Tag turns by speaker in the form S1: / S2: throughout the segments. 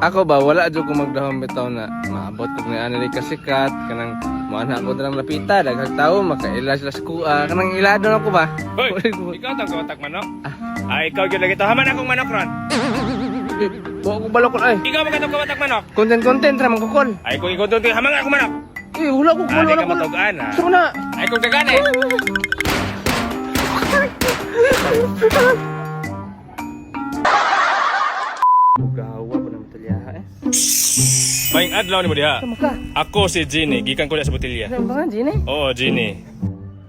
S1: Ako ba wala jud ko magdahom bitaw na maabot ko ni ana kasikat kanang moana ako dalang lapita daghang tao makaila sila sa kuha kanang ilado na ko ba.
S2: Hoy, ikaw tang kawatag manok? Ay, ikaw gyud lagi to. Haman akong manok ron.
S1: Eh, wa ko balokon ay.
S2: Ikaw man katong kawatag manok.
S1: Content content ra man ko kol.
S2: Ay, kung ikaw doon, haman akong manok.
S1: Eh, wala ko
S2: Ah,
S1: wala
S2: di ka
S1: ko.
S2: matugaan, ah.
S1: Gusto ko na.
S2: Ay, kung dagan eh.
S1: Bugawa po ng talyaha eh.
S2: Maing adlaw ni mo diha.
S1: Sama ka.
S2: Ako si Ginny, gikan ko diha sa botilya.
S1: Ano yung pangan, Gine?
S2: Oo, Ginny.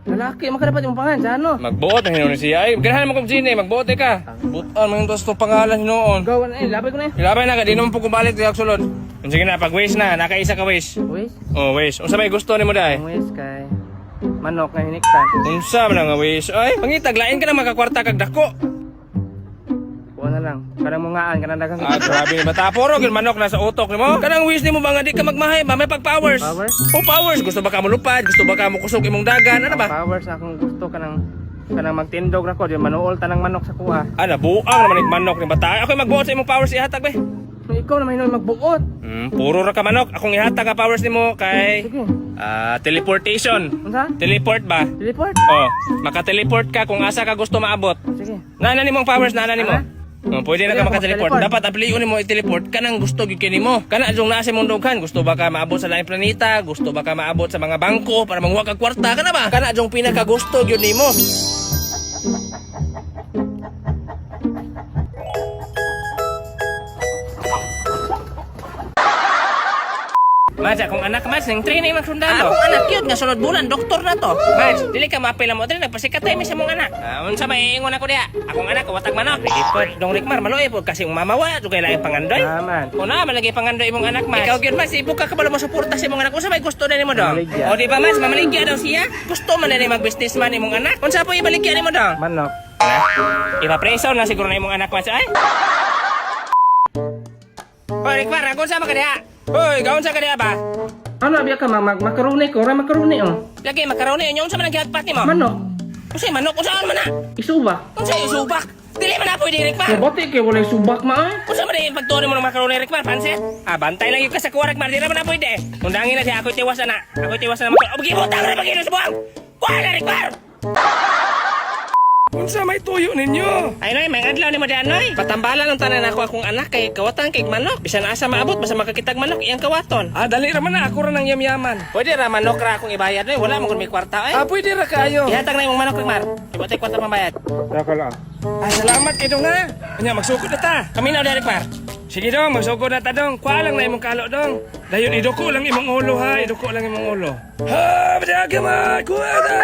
S1: Lalaki, makadapat yung pangan, Jano.
S2: Magbuot ang hinuon siya. Ay, ganahan mo kong Ginny, magbuot eh ka. Butan mo yung to pangalan hinuon.
S1: Gawa na eh, labay ko na eh.
S2: Ilabay na ka, di naman po kumbalit diha sulod. Sige na, pag wish na, nakaisa ka wish.
S1: Wish?
S2: Oh, wish. Unsa may gusto nimo dai?
S1: Ang wish kay manok nga hiniktan.
S2: Unsa man nga wish? Ay, pangitag lain ka na makakwarta kag dako.
S1: Kuha na lang. Kanang mungaan, kanang daghang
S2: Ah, grabe ni bata. Puro gyud manok na sa utok nimo. Kanang wish nimo ba nga di ka magmahay ba may pag-powers?
S1: Powers?
S2: Oh, powers. Gusto ba ka molupad? Gusto ba ka mokusog imong dagan? Ano ba?
S1: Powers na akong gusto kanang kanang magtindog ra ko, di manuol tanang manok sa kuha.
S2: Ah, nabuang naman yung manok ni bata. Ako magbuot sa imong powers ihatag be.
S1: So, ikaw naman hinuon magbuot.
S2: Puro ra ka manok. Akong ihatag ang powers nimo kay
S1: Sige.
S2: ah, teleportation.
S1: Unsa?
S2: Teleport ba?
S1: Teleport?
S2: Oh, maka-teleport ka kung asa ka gusto maabot.
S1: Sige.
S2: Nana nimo ang powers nana nimo.
S1: Ah?
S2: Oh, pwede na ka
S1: Pwede ako
S2: maka-teleport.
S1: maka-teleport.
S2: Dapat aplion nimo i-teleport kanang gusto gyud kini mo. Kana jung naa sa imong dughan, gusto ba ka maabot sa laing planeta, gusto ba ka maabot sa mga bangko para manguha kag kwarta kana ba? Kana jung pinaka gusto gyud nimo. Mads, akong anak, Mads, nang training ng sundalo. Akong anak yun, nga sunod bulan, doktor na to. Mads, dili ka maapil mo, dili, nagpasikat tayo sa mong anak. Ah, unsa may iingon ako diha? Akong anak, watag manok. Lagi po, dong Rikmar, maluoy po, kasi ang mamawa, dugay laing pangandoy.
S1: Aman.
S2: Una, malagi pangandoy imong anak, Mads. Ikaw gyud, Mads, ibuka ka ba mo suporta sa imong anak? Unsa may gusto na nimo dong?
S1: Mamaligya.
S2: O di ba, Mads, mamaligya daw siya? Gusto man na ni mag-businessman imong anak. Unsa po ibaligya nimo dong?
S1: Manok.
S2: Na, ipapreso na siguro na imong anak, Mads, ay. Hoy, Rikmar, ako sa ka diha? Hoy, gaon sa ka diha ba?
S1: Ano abiya ka mag makaroni ko, ra makaroni oh.
S2: Lagi makaroni inyo unsa man ang gihagpat nimo?
S1: Manok.
S2: Unsay manok unsaon man na?
S1: Isubak.
S2: Unsay subak? Dili man na pwede Rikmar.
S1: Mabuti kay walay subak ma ay.
S2: Unsa man ang pagtuon nimo ng makaroni Rikmar pansit? Ah, bantay lang gyud ka sa kuha Rikmar, dili man na pwede. Undangin na siya ako'y tiwas ana. Ako'y tiwas ana. Oh, gibutang ra pagino sa buwang. Kuha na Rikmar. Unsa may tuyo ninyo? Ay noy, may adlaw nimo diyan noy. Patambalan ang tanan ako akong anak kay kawatan kay manok. Bisan asa maabot basta makakitag manok iyang kawaton.
S3: Ah, dali ra man na. Ako ra nang yamyaman.
S2: Pwede ra manok ra akong ibayad noy, wala man gud may kwarta ay.
S3: Ah, pwede ra kaayo.
S2: Ihatag na imong manok Rikmar. Ibatay kwarta pambayad.
S1: Saka lang.
S3: Ay, salamat kay dong ha. Anya, magsugod na ta.
S2: Kami na Rikmar.
S3: Sige dong, magsugod na ta dong. Kuha lang na imong kalo dong. Dayon iduko lang imong ulo ha. Iduko lang imong ulo. Ha, badaga ma. Kuha na.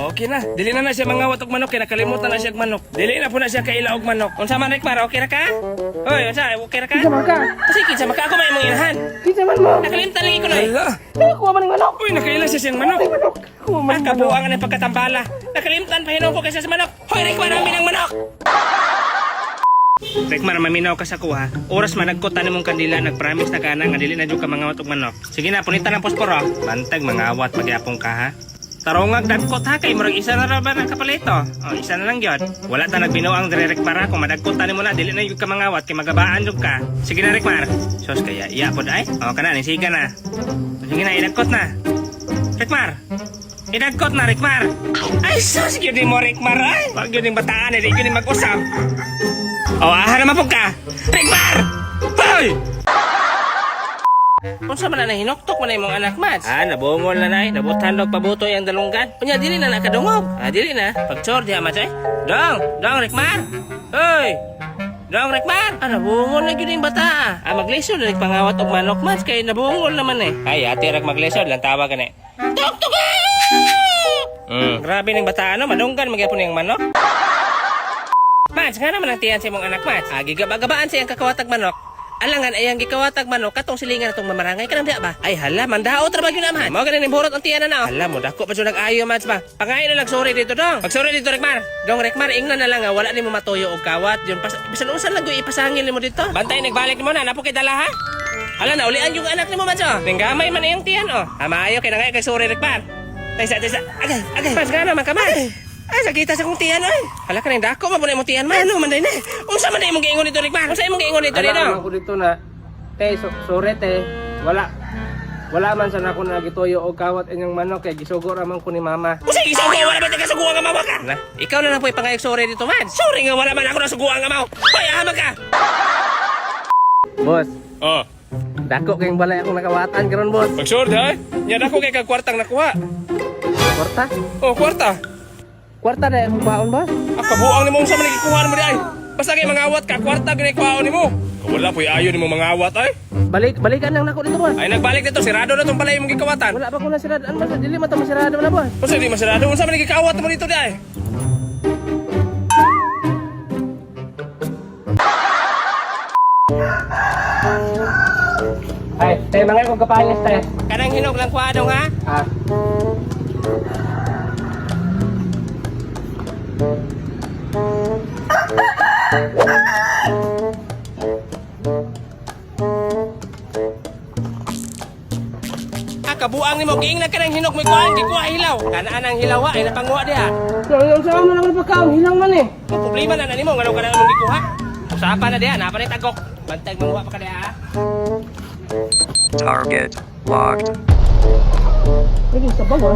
S3: Okay na. Dili na na siya mangawat og manok kay nakalimutan na siya og manok. Dili na po na siya kaila og manok.
S2: Unsa man Rikmar, okay ra ka? Hoy, unsa? Okay ra ka?
S1: Kinsa man ka?
S2: Kasi kinsa man ka ako may imong inahan.
S1: Kinsa man mo?
S2: Nakalimtan lagi ko noy.
S3: Hala.
S1: Ay, kuha man ng manok.
S3: Uy, nakaila siya siyang manok.
S1: Manok. Kuha man
S2: Ah,
S1: ng manok.
S2: kabuang na pagkatambala. Nakalimtan pa hinuon ko kaysa sa manok. Hoy, Rikmar, amin ang manok. Rikmar, maminaw ka sa kuha. Oras man nagkutan nimong kandila, nagpromise na ka na nga dili na jud ka mangawat og manok. Sige na, punitan ang posporo. Bantag mangawat magyapon ka ha. Tarongag dagkot ha kay murag isa na ra ba na kapalito. Oh, isa na lang gyud. Wala ta nagbinuang dire Rikmar ha. Kung madagkot nimo na dili na jud ka mangawat kay magabaan jud ka. Sige na Rikmar. Sos kaya iya pod ay. Oh, kana ni siga na. Sige na idagkot na. Rikmar. Idagkot na Rikmar. Ay sus gyud mo Rikmar ay. Wag gyud ning bataan eh, di gyud ni mag-usab. Oh, aha naman po ka. Rikmar! Hoy! Unsa man na hinuktok man na imong anak, Mads? Ah, nabungol na nay. Nabutan og pabutoy ang dalunggan. Unya dili na nakadungog. Ah, dili na. Pagchor diha Mads ay. Dong, dong Rikmar. Hoy! Dong Rikmar! Ah, nabungol na gyud yung bata. Ah, maglisod na pangawat og manok, Mads, kay nabungol naman eh. Ay, ate rag maglisod lang tawag gani. Tok tok! Grabe ning bata ano, madunggan magyapon yung manok. Mads, nga naman ang tiyan sa imong anak, Mads. Ah, gigaba-gabaan sa iyang kakawatag manok. Alangan ay ang gikawatag manok katong silingan atong mamarangay kanang diha ba? Ay hala, mandaot ra ba gyud naman. Mao ganin borot ang tiyan na na. oh. Hala mo dako pa jud nag-ayo Mads ba. Pangayo na lang sorry dito dong. Pag sorry dito Rikmar. Dong Rikmar ingnan na lang nga wala nimo matuyo og kawat. Yun pas bisan unsa lang gyud ipasangil nimo dito. Bantay nagbalik nimo na napo kay dala ha. Hala na ulian yung anak nimo Mads oh. Ninggamay man iyang tiyan oh. Ah, maayo kay nangay kay sorry Rikmar. Taysa taysa. Agay agay. Mas nga naman ka Mads. Ay, sakita sa kong tiyan oy. Hala ka nang dako man imong tiyan man. Ano man day na? Unsa man day imong giingon dito, Rikmar? Unsa imong giingon dito
S1: Alam
S2: dito?
S1: man ko dito na, te, sorry te, wala. Wala man sana ko nagituyo og kawat inyong manok kay gisugo ra man ko ni mama.
S2: Unsa gisugo wala man ka suguan nga mawa ka? Na, ikaw na lang po ipangayog sorry dito man. Sorry nga wala man ako nasuguan nga maw. Hoy, ahama ka.
S1: Boss,
S3: Oh,
S1: dako kayong balay akong nakawatan karon, boss.
S3: magsure ay. Nya dako kay kag kwartang nakuha.
S1: Kwarta?
S3: Oh, kwarta.
S1: Kwarta na akong baon, boss.
S3: Ah, kabuang nimo unsa man gikuha nimo di ay. Basta kay mangawat ka, kwarta gani kuhaon nimo. Wala po'y ayo nimo mangawat ay.
S1: Balik, balikan lang nako dito, boss.
S3: Ay nagbalik dito sirado na tong balay imong gikawatan.
S1: Wala pa ko na sirado. Ano man, dili man ta masirado na, boss.
S3: Unsa di masirado? Unsa man gikawat mo dito di ay?
S1: Ay, te, mga kong kapayas, te.
S2: Kanang hinog lang kuha dong ha.
S1: Ah.
S2: Ah, kabuang nimo giing na kanang hinog may kuha, gikuha hilaw. Kanaan ang hilaw ay napanguha diha.
S1: Ang sa man ako pagkaon, hilang man eh.
S2: Ang problema na na nimo nganong kanang imong gikuha. Usapan na diha, napa ni tagok. Bantag manguha pa ka diha. Ha?
S4: Target locked.
S1: Pwede sa bawa.